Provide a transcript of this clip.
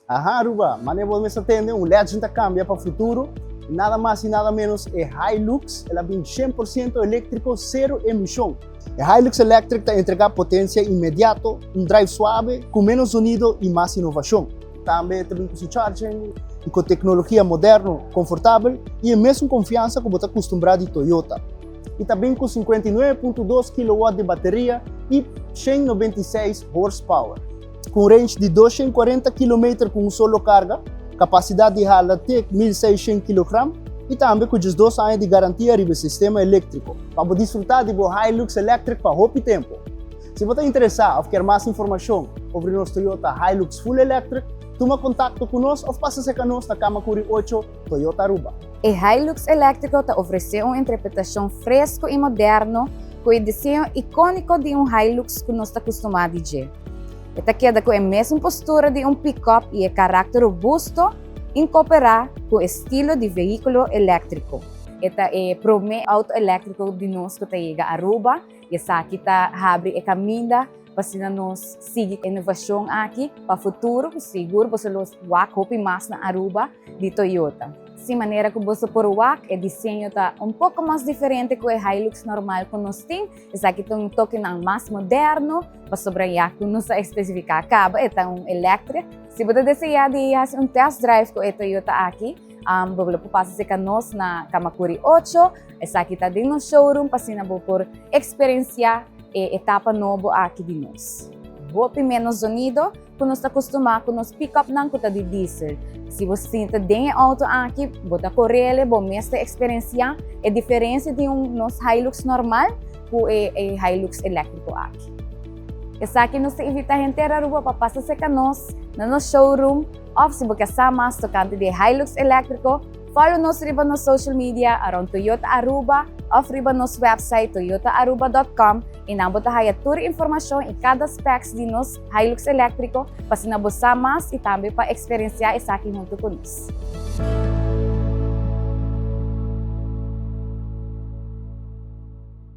Aha Aruba, manera bo mes a tende, un legend a cambia pa futuro. Nada mas y nada menos e Hilux, el a bin 100% electrico, cero emision. E Hilux Electric ta entrega potencia inmediato, un drive suave, cu menos zonido y mas innovacion. Tambe ta bin cu su charging y cu tecnologia moderno, confortabel y e mesun confiansa cu bo ta acostumbra di Toyota. Y ta bin cu 59.2 kW di bateria y 196 horsepower. Cu un range di 240 km cu un solo carga, capacidad di hala te 1600 kg y tambe cu 12 aña di garantia riba sistema electrico. Pa disfruta di bo Hilux Electric pa hopi tempo. Si bo ta interesa of kier mas informacion riba nos Toyota Hilux Full Electric, tuma contacto cu nos of pasa serca nos na Camacuri 8, Toyota Aruba. E Hilux electrico ta ofrece un interpretacion fresco y moderno cu e diseño iconico di un Hilux cu nos ta acostumbra di dje. E ta keda cu e mesun postura di un pick-up y e caracter robusto incorpora cu estilo di vehiculo electrico. E ta e prome auto electrico di nos cu ta yega Aruba y esaki ta habri e caminda pa nos sigui innovacion aki pa futuro, sigur bo lo wak hopi mas na Aruba di Toyota. Si manera cu bo por wak, e diseño ta un poco mas diferente cu e Hilux normal cu nos tin. Esaki tin un toque mas moderno, pasobra ya cu nos a especifica caba, e ta un electric. Si bo desea di haci un test drive cu e Toyota aki, bo por pasa serca nos na Camacuri 8, esaki ta den nos showroom, pa asina bo por experiencia e etapa nobo aki di nos. Hopi menos zonido, cu nos ta acostumbra cu nos pick-up nan cu ta di diesel. Si bo sinta den e auto aki, bo ta core, bo mes ta experiencia e diferencia di un nos Hilux normal cu e Hilux electrico aki. Esaki nos ta invita henter Aruba pa pasa serca nos na nos showroom of si bo kier sa mas tocante di Hilux electrico, follow nos riba nos social media around Toyota Aruba of riba nos website toyotaaruba.com y nan bo ta haya tur informacion y cada specs di nos Hilux electrico pa asina bo sa mas y tambe pa experiencia esaki hunto cu nos.